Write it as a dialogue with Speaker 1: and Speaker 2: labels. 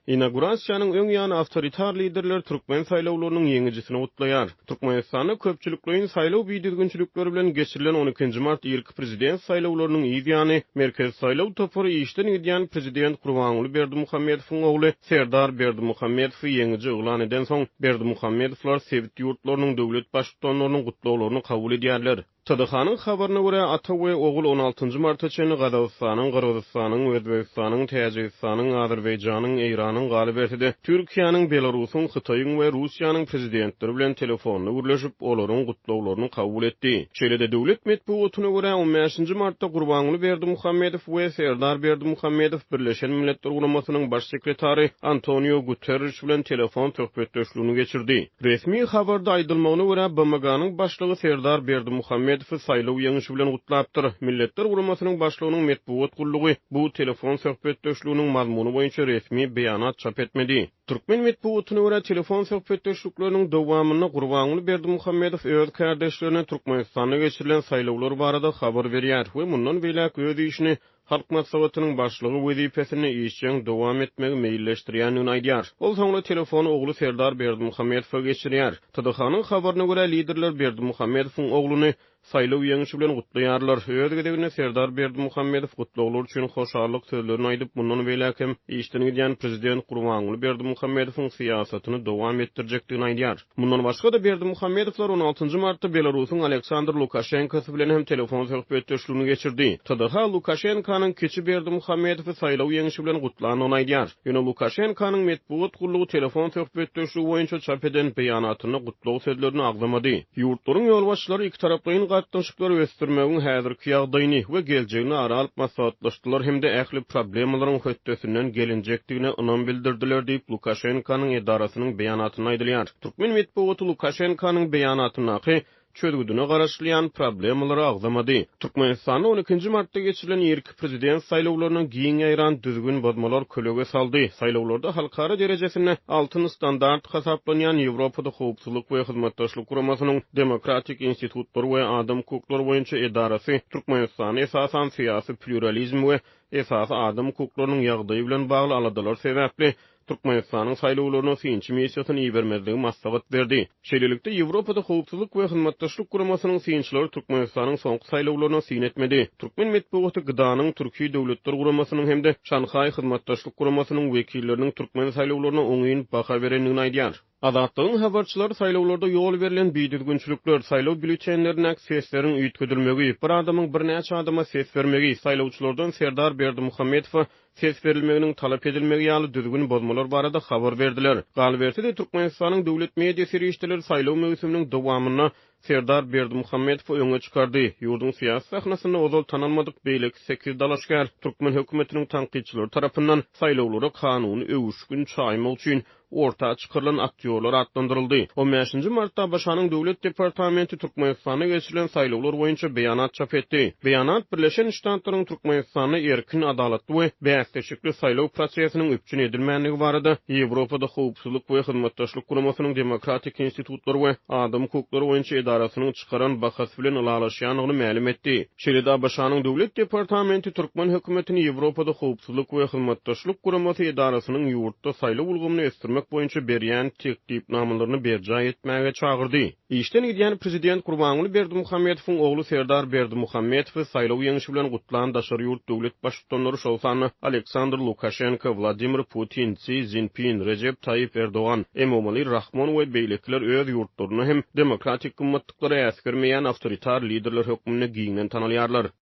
Speaker 1: Inaugurasiýanyň öň ýany awtoritar liderler türkmen saýlawlarynyň ýeňijisini gutlaýar. Türkmenistanda köpçülikleýin saýlaw bidüzgünçilikleri bilen geçirilen on ikinji mart irki prezident saýlawlarynyň yz ýany, Merkezi saýlaw topary işden gidýän prezident Gurbanguly Berdimuhamedowyň ogly Serdar Berdimuhamedowy ýeňiji yglan edensoň, Berdimuhamedowlar sebit ýurtlarynyň döwlet baştutanlarynyň gutlaglaryny kabul edýärler. TDH-nyň habaryna görä, ata we ogul on altynjy marta çenli Gazagystanyň, Gyrgyzystanyň, Özbegistanyň, Täjigistanyň, Azerbaýjanyň, Eýranyň, galyberse-de, Türkiýäniň, Belarusyň, Hytaýyň we Russiýanyň prezidentleri bilen telefonda gürleşip, olaryň gutlaglaryny kabul etdi. Şeýle-de, döwlet metbugatyna görä, on bäşinji martda Gurbanguly Berdimuhamedow we Serdar Berdimuhamedow Birleşen Milletler Guramasynyň Baş sekretary Antonio Guterriş bilen telefon söhbetdeşligini geçirdi. Resmi habarda aýdylmagyna görä, BMG-niň başlygy Serdar Berdimuhamedowy saýlaw ýeňşi bilen gutlapdyr. Milletler Guramasynyň başlygynyň metbugat gullugy bu telefon söhbetdeşliginiň mazmuny boýunça resmi beýanat çap etmedi. Türkmen metbugatyna görä, telefon söhbetdeşlikleriniň dowamynda Gurbanguly Berdimuhamedow öz kärdeşlerine Türkmenistanda geçirilen saýlawlar barada habar berýär we mundan beýläk öz işini Halk Maslahatynyň Başlygy wezipesinde işjeň dowam etmegi meýilleşdirýändigini aýdýar. Ol soňra telefony ogly Serdar Berdimuhamedowa geçirýär. TDH-nyň habaryna görä, liderler Berdimuhamedowyň ogluny saýlaw ýeňşi bilen gutlaýarlar. Öz gezeginde Serdar Berdimuhamedow gutlaglar üçin hoşallyk sözlerini aýdyp, mundan beýläk hem işden gidýän prezident Gurbanguly Berdimuhamedowyň syýasatyny dowam etdirjekdigini aýdýar. Mundan başga-da, Berdimuhamedowlar on altynjy martda Belarusyň Aleksandr Lukaşenkosy bilen hem telefon söhbetdeşligini geçirdi. TDH Lukaşenkanyň kiçi Berdimuhamedowy saýlaw ýeňşi bilen gutlandygyny aýdýar. Ýöne Lukaşenkanyň metbugat gullugy telefon söhbetdeşligi boýunça çap eden beýanatynda gutlag sözlerini agzamady. Ýurtlaryň ýolbaşçylary ikitaraplaýyn gatnaşyklary ösdürmegiň häzirki ýagdaýyny we geljegini ara alyp maslahatlaşdylar hem-de ähli problemalaryň hötdesinden gelinjekdigine ynam bildirdiler diýip, Lukaşenkanyň edarasynyň beýanatynda aýdylýar. Türkmen metbugaty Lukaşenkanyň beýanatyndaky çözgüdine garaşylýan problemalary agzamady. Türkmenistanda on ikinji martda geçirilen irki prezident saýlawlaryna giň ýaýran düzgün bozmalar kölege saldy. Saýlawlarda halkara derejesinde altyn standart hasaplanýan Ýewropada Howpsuzlyk we Hyzmatdaşlyk Guramasynyň Demokratik institutlary we adam hukuklary boýunça edarasy Türkmenistany esasan syýasy plýuralizm we esasy adam hukuklarynyň ýagdaýy bilen bagly aladalar sebäpli Türkmenistanyň saýlawlaryna synçy missiýasyny ibermezligi maslahat berdi. Şeýlelikde, Ýewropada Howpsuzlyk we Hyzmatdaşlyk Guramasynyň synçylary Türkmenistanyň soňky saýlawlaryna syn etmedi. Türkmen metbugaty GDA-nyň, Türki Döwletler Guramasynyň hem-de Şanhaý Hyzmatdaşlyk Guramasynyň wekilleriniň türkmen saýlawlaryna oňyn baha berendigini aýdýar. Azatlygyň habarçylary saýlawlarda ýol berlen bidüzgünçilikler, saýlaw býulletenlerindäki sesleriň üýtgedilmegi, bir adamyň birnäçe adama ses bermegi, saýlawçylardan Serdar Berdimuhamedowa ses berilmeginiň talap edilmegi ýaly düzgün bozmalar barada habar berdiler. Galyberse-de, Türkmenistanyň döwlet media serişdeleri saýlaw möwsüminiň dowamynda Serdar Berdimuhamedowy öňe çykardy. Ýurduň syýasy sahnasynda ozal tanalmadyk beýleki sekiz dalaşgär türkmen hökümetiniň tankytçylary tarapyndan saýlawlara kanuny öwüşgin çaýmak üçin orta çykarylan aktýorlar atlandyryldy. On bäşinji martda ABŞ-nyň Döwlet departamenti Türkmenistanda geçirilen saýlawlar boýunça beýanat çap etdi. Beýanat Birleşen Ştatlaryň Türkmenistanda erkin, adalatly we bäsleşikli saýlaw prosesiniň üpjün edilmändigi barada Ýewropada Howpsuzlyk we Hyzmatdaşlyk Guramasynyň Demokratik institutlary we adam hukuklary boýunça edarasynyň çykaran bahasy bilen ylalaşýandygyny mälim etdi. Şeýle-de ABŞ-nyň Döwlet departamenti türkmen hökümetini Ýewropada Howpsuzlyk we Hyzmatdaşlyk Guramasy edarasynyň ýurtda saýlaw ulgamyny ösdürmek boýunça berýän teklipnamalaryny berjaý etmäge çagyrdy. Işden gidýän prezident Gurbanguly Berdimuhamedowyň ogly Serdar Berdimuhamedowy saýlaw ýeňşi bilen gutlan daşary ýurt döwlet baştutanlary, şol sanda Aleksandr Lukaşenko, Wladimir Putin, Si Szinpin, Rejep Taýyp Erdogan, Emomali Rahmon we beýlekiler öz ýurtlarynda hem demokratik gymmatlyklary äsgermeýän awtoritar liderler hökmünde giňden tanalýarlar.